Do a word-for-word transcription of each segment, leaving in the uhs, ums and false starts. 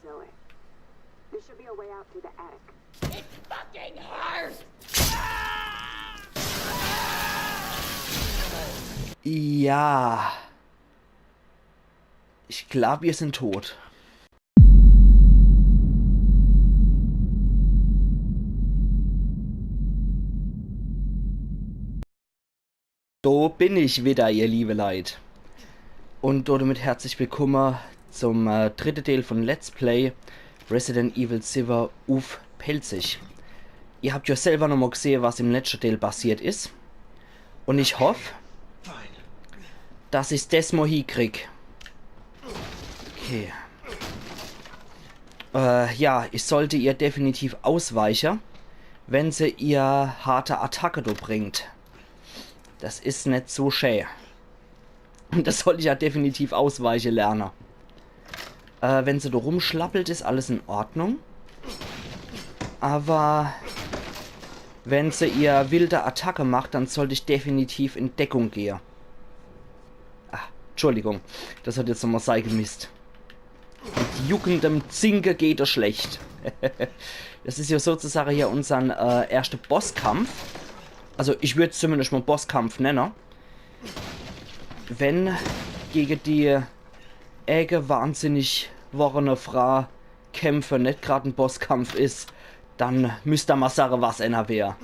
There should be a way out through the attic. Ja. Ich glaub, wir sind tot. Do bin ich wieder, ihr liebe Leit. Und damit herzlich willkommen zum äh, dritten Teil von Let's Play Resident Evil sieben uff Pälzisch. Ihr habt ja selber nochmal gesehen, was im letzten Teil passiert ist. Und ich hoffe, dass ich's desmal hiekrieg. Okay. Äh, ja, ich sollte ihr definitiv ausweichen, wenn se ihr harte Attacke do bringt. Das is net so schä. Und das sollte ich ja definitiv ausweiche lerne. Äh, wenn se do rumschlappelt, is alles in Ordnung. Aber wenn se ihr wilde Attacke macht, dann sollte ich definitiv in Deckung gehe. Ah, Entschuldigung. Das hat jetzt nochmal sei gemisst. Mit juckendem Zinke geht es schlecht. Das is ja sozusagen hier unsern äh, erster Bosskampf. Also ich würd's zumindest mal Bosskampf nennen. Wenn gegen die Ecke wahnsinnig worrene Frau kämpfe net grad en Bosskampf is, dann müsst er mal sage, was einer wär.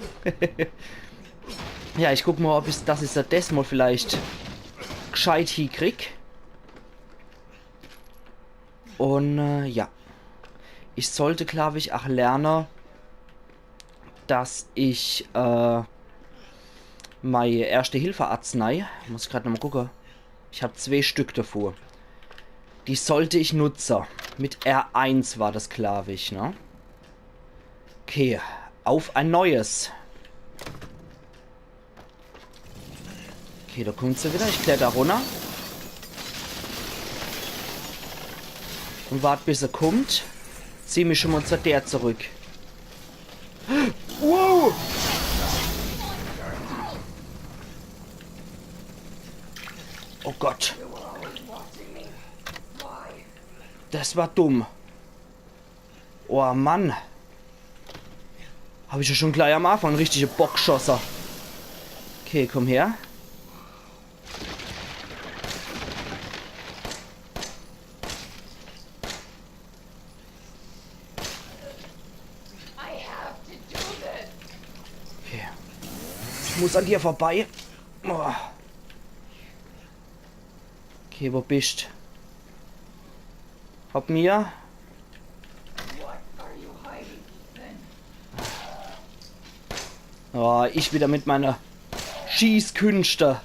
Ja, ich guck mal, ob ich, dass ich das desmal vielleicht gescheit hiekrieg. Und äh, ja. Ich sollte, glaub ich, ach lerne, dass ich äh, mei Erste-Hilfe-Arznei, muss ich grad nochmal gucke. Ich hab zwee Stück davor. Die sollte ich nutze. Mit R eins war das, glaub ich, ne? Okay, auf ein Neues. Okay, da kommt se wieder. Ich kletter runner. Und wart, bis se kommt. Zieh mich schon mal zu der zurück. Wow! Oh Gott. Das war dumm. Oh Mann. Hab ich ja schon gleich am Anfang en richtige Bock geschosse. Okay, komm her. Okay. Ich muss an dir vorbei. Oh. Okay, wo bist? Hopp mir. Oh, ich wieder mit meiner Schießkünste.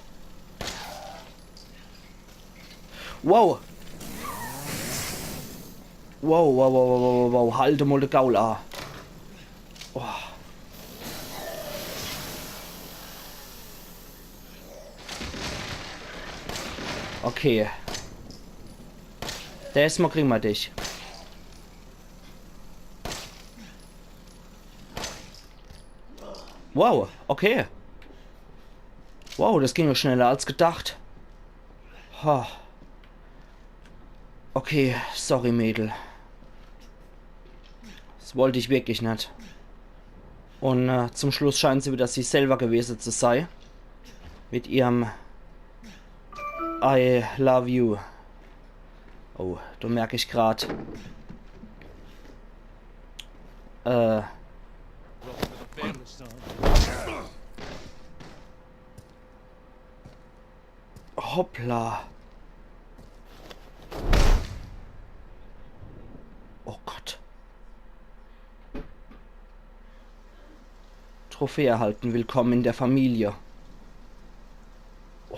Wow. Wow, wow, wow, wow, wow, wow. Halt mal de Gaul a. Oh. Okay. Desmal kriegen wir dich. Wow, okay. Wow, das ging ja schneller als gedacht. Ha. Okay, sorry, Mädel. Das wollte ich wirklich net. Und äh, zum Schluss scheint sie wieder sie selber gewesen zu sein. Mit ihrem I love you. Oh, da merk ich grad. Äh. Hoppla. Oh Gott. Trophäe erhalten. Willkommen in der Familie. Oh.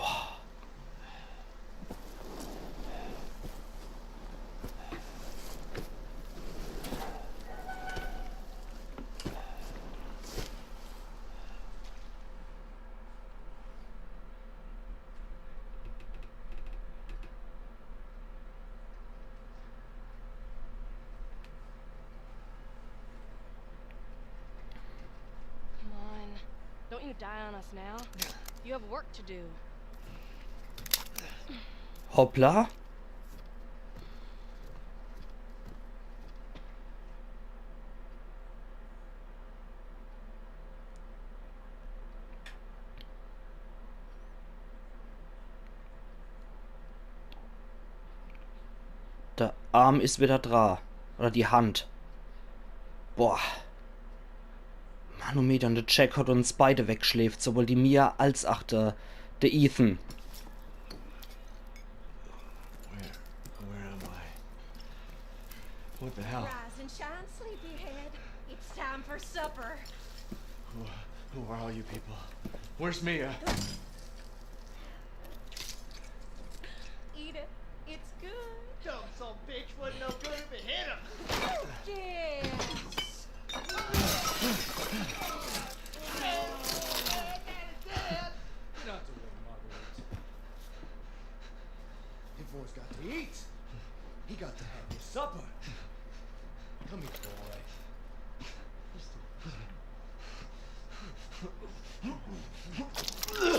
Come on. Don't you die on us now. You have work to do. Hoppla. De Arm is wieder dra. Oder die Hand. Boah. Manometer, de Jack hat uns beide weggeschläft, sowohl die Mia als ach de, de Ethan. Where, where am I? What the hell? Rise and shine, sleepyhead. It's time for supper. Who, who are all you people? Where's Mia? Eat it. It's good. Dumb son of a bitch wasn't no good if it hit him. Yes. Not to worry, Marguerite. His boy's got to eat. He got to have his supper. Come here, boy. Shit,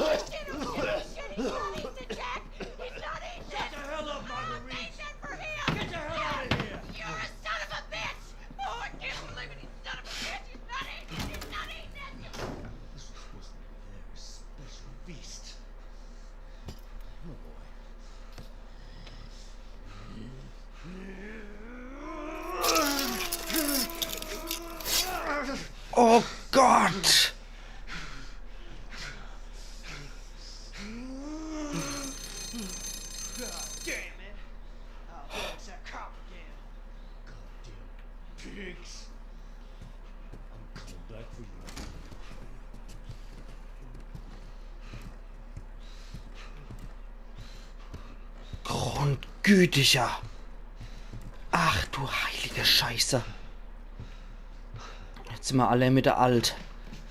oh, shit, oh, shit, he's not eating the Jack. He's not eating Shut the hell up, Marguerite! Nathan, for him. Get the hell out of here! You're a son of a bitch. Oh, I can't believe it. He's son of a bitch. He's not eating. He's not eating it. This was a very special feast. Oh boy. Oh Gott! God damn it. I'll fix that cop again. Goddamn pigs. I'm coming back for you. Grundgütiger. Ach du heilige Scheiße. Jetzt sin mer alle mit der Alt.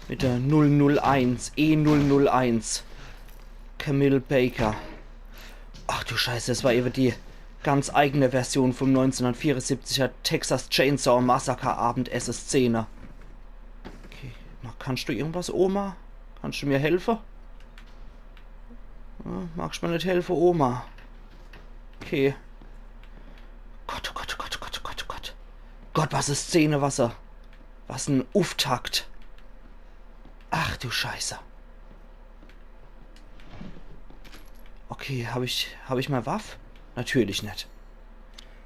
Mit der null null eins, E null null eins. Camille Baker. Ach du Scheiße, das war ewe die ganz eigene Version vom neunzehnhundertvierundsiebziger Texas Chainsaw Massacre Abendessen-Szene. Okay, na, kannst du irgendwas, Oma? Kannst du mir helfe? Ja, magst mir net helfe, Oma? Okay. Gott, oh Gott, oh Gott, oh Gott, oh Gott, oh Gott. Gott, was e Szene, was e, was en Uftakt. Ach du Scheiße. Okay, hab ich, hab ich mei Waff? Natürlich net.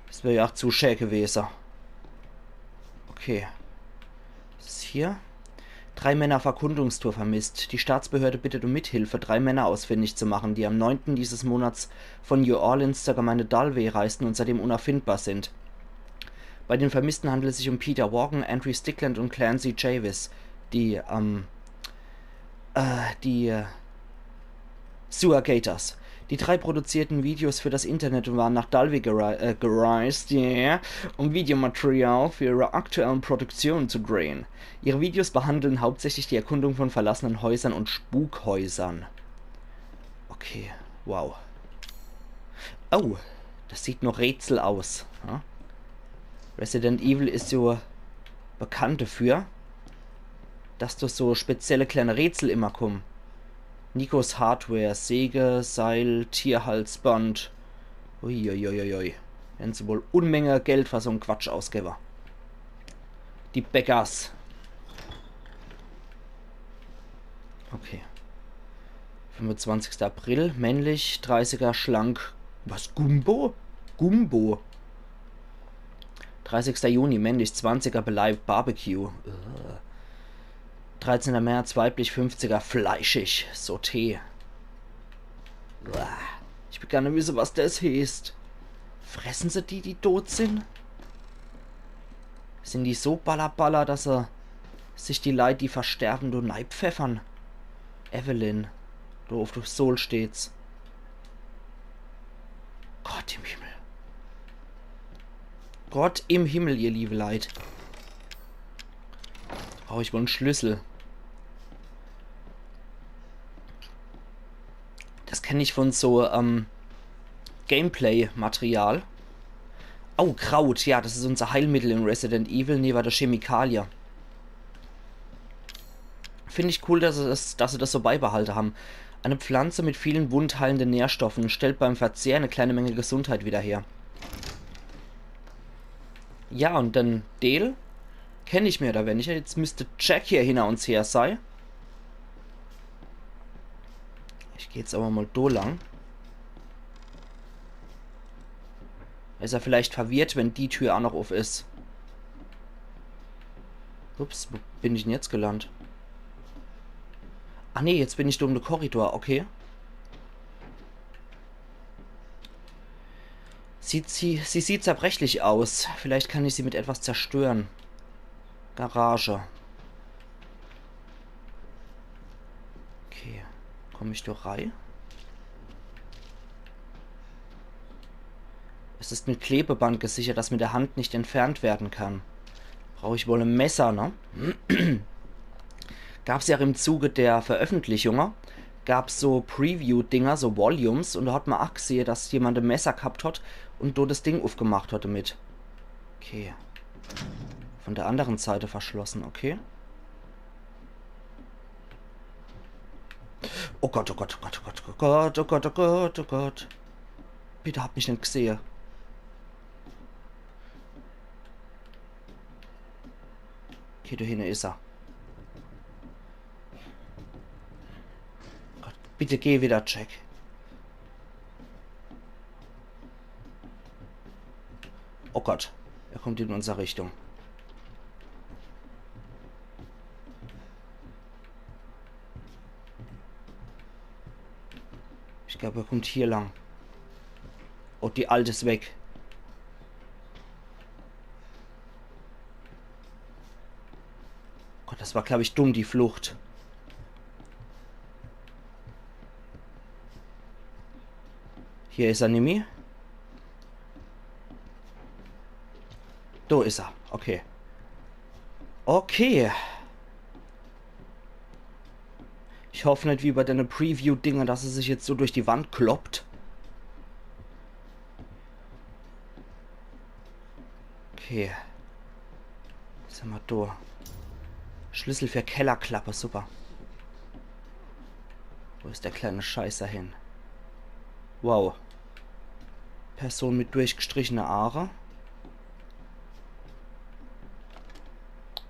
Das wär ja ach zu schä gewese. Okay. Was is hier? Drei Männer auf Erkundungstour vermisst. Die Staatsbehörde bittet um Mithilfe, drei Männer ausfindig zu machen, die am neunten dieses Monats von New Orleans zur Gemeinde Dalvey reisten und seitdem unauffindbar sind. Bei den Vermissten handelt es sich um Peter Vaughan, Andrew Stickland und Clancy Jarvis, die, ähm, äh, die, äh, Sewer Gators. Die drei produzierten Videos für das Internet und waren nach Dalvey gere äh, gereist, yeah, um Videomaterial für ihre aktuellen Produktionen zu drehen. Ihre Videos behandeln hauptsächlich die Erkundung von verlassenen Häusern und Spukhäusern. Okay, wow. Oh, das sieht noch Rätsel aus. Ja? Resident Evil is jo bekannt dafür, dass do so spezielle kleine Rätsel immer kommen. Nikos Hardware, Säge, Seil, Tierhalsband. Uiuiuiui. Wenn se wohl Unmenge Geld für so'n Quatsch ausgebe. Die Bäckers. Okay. Fünfundzwanzigster April, männlich, dreißiger, schlank. Was, Gumbo? Gumbo. Dreißigster Juni, männlich, zwanziger, beleibt, Barbecue. Ugh. Dreizehnter März, weiblich, fünfziger, fleischig, Sauté. Uah. Ich will gar net wisse, was das heeßt. Fressen se die, die tot sin? Sin die so ballerballer, dass se sich die Leit, die versterben, do neipfeffern? Evelyn, do uff de Sohl steht's. Gott im Himmel. Gott im Himmel, ihr liebe Leit. Brauch ich wohl en Schlüssel. Das kenn ich von so, ähm, Gameplay-Material. Oh, Kraut, ja, das is unser Heilmittel in Resident Evil, newe de Chemikalie. Find ich cool, dass se das, dass se das so beibehalte haben. Eine Pflanze mit vielen wundheilenden Nährstoffen stellt beim Verzehr eine kleine Menge Gesundheit wieder her. Ja, und den Deel kenn ich mehr oder weniger. Jetzt müsst Jack hier hinter uns her sei. Ich geh jetzt aber mal do lang. Is er vielleicht verwirrt, wenn die Tür aa noch uff is? Ups, wo bin ich denn jetzt gelandt? Ah nee, jetzt bin ich do im Korridor, okay. Sieht sie, sie sieht zerbrechlich aus. Vielleicht kann ich sie mit etwas zerstören. Garage. Okay, komm ich do rei? Es ist mit Klebeband gesichert, das mit der Hand nicht entfernt werden kann. Brauch ich wohl e Messer, ne? Gab's ja im Zuge der Veröffentlichunge, gab's so Preview-Dinger, so Volumes, und do hat ma aa gsehe, dass jemand e Messer gehabt hat und do das Ding uffgemacht hat damit. Okay. Von der anderen Seite verschlossen, okay. Oh Gott, oh Gott, oh Gott, oh Gott, oh Gott, oh Gott, oh Gott, oh Gott. Bitte hab mich net gsehe. Okay, do hinne is er. Gott, bitte geh wieder, Jack. Oh Gott, er kommt in unser Richtung. Ich glaub, er kommt hier lang. Oh, die Alt is weg. Gott, das war, glaub ich, dumm, die Flucht. Hier is er nimmi. Do is er. Okay. Okay. Ich hoff net wie bei dene Preview-Dinger, dass er sich jetzt so durch die Wand kloppt. Okay. Was hammer do? Schlüssel für Kellerklappe, super. Wo is der kleine Scheißer hin? Wow. Person mit durchgestrichene Haare.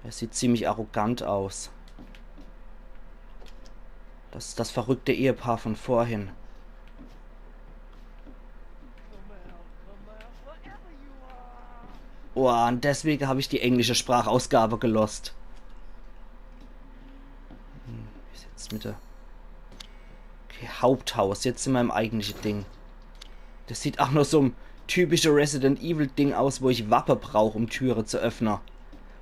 Er sieht ziemlich arrogant aus. Das is das verrückte Ehepaar von vorhin. Oh, und deswege hab ich die englische Sprachausgabe gelost. Hm, wie sieht's mit der... Okay, Haupthaus. Jetzt sin mer im eigentliche Ding. Das sieht ach nur so e typische Resident Evil Ding aus, wo ich Wappe brauch, um Türe zu öffne.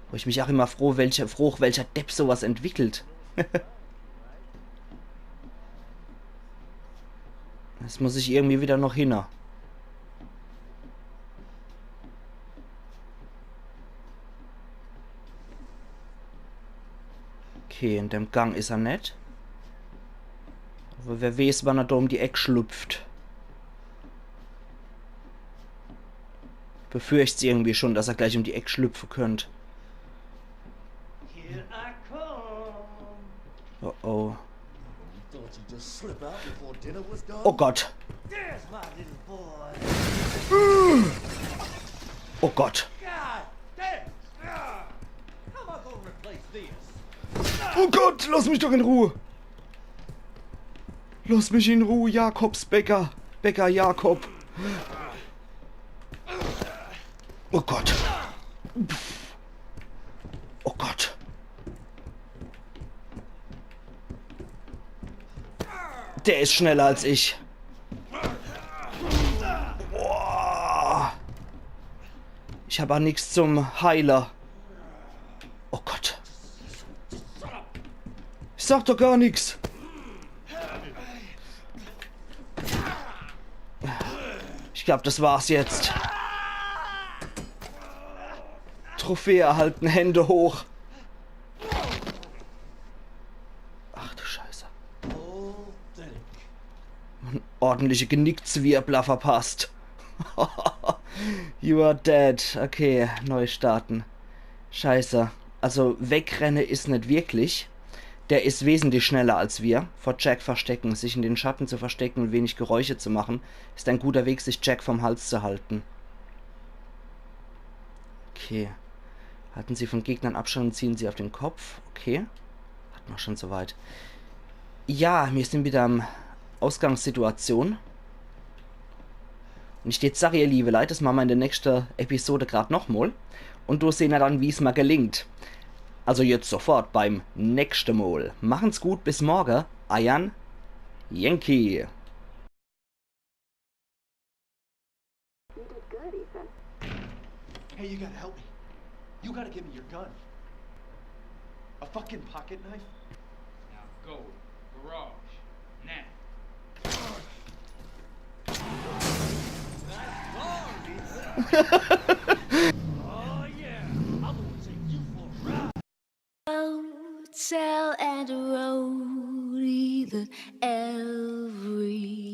Wo ich mich ach immer froh, welcher, froch, welcher Depp sowas entwickelt. Das muss ich irgendwie wieder noch hinne. Okay, in dem Gang is er net. Aber wer weeß, wann er do um die Eck schlüpft. Befürcht's irgendwie schon, dass er gleich um die Eck schlüpfe könnt. Here I come. Oh oh. You thought you'd just slip out before dinner was done? Oh Gott. There's my little boy. Oh Gott. God damn. How am I gonna replace this? Oh Gott, lass mich doch in Ruhe. Lass mich in Ruhe, Jakobs Bäcker. Bäcker Jakob. Oh Gott. Oh Gott. Der is schneller als ich. Boah. Ich hab ach nix zum Heile. Oh Gott. Ich sag doch gar nix. Ich glaub, das war's jetzt. Trophäe erhalten, Hände hoch. Ach du Scheiße. Ordentliche Genickzwirbler verpasst. You are dead. Okay, neu starten. Scheiße. Also wegrenne is net wirklich. Der is wesentlich schneller als wir. Vor Jack verstecken. Sich in den Schatten zu verstecken und wenig Geräusche zu machen, ist ein guter Weg, sich Jack vom Hals zu halten. Okay. Halten Sie von Gegnern Abstand und zielen Sie auf den Kopf. Okay. Hat mer schon soweit. Ja, mir sin wieder am Ausgangssituation. Und ich würd sage, ihr liebe Leute, das machen wir in der nächsten Episode grad nochmal. Und do sehen wir dann, wie es mir gelingt. Also jetzt sofort beim nächsten Mal. Machen's gut, bis morgen. Eiern Yankee. You did good, Ethan. Hey, you gotta help me. You gotta give me your gun. A fucking pocket knife? Now go. Garage. Now. Oh yeah, I'm gonna take you for a ride. Hotel and a roadie that every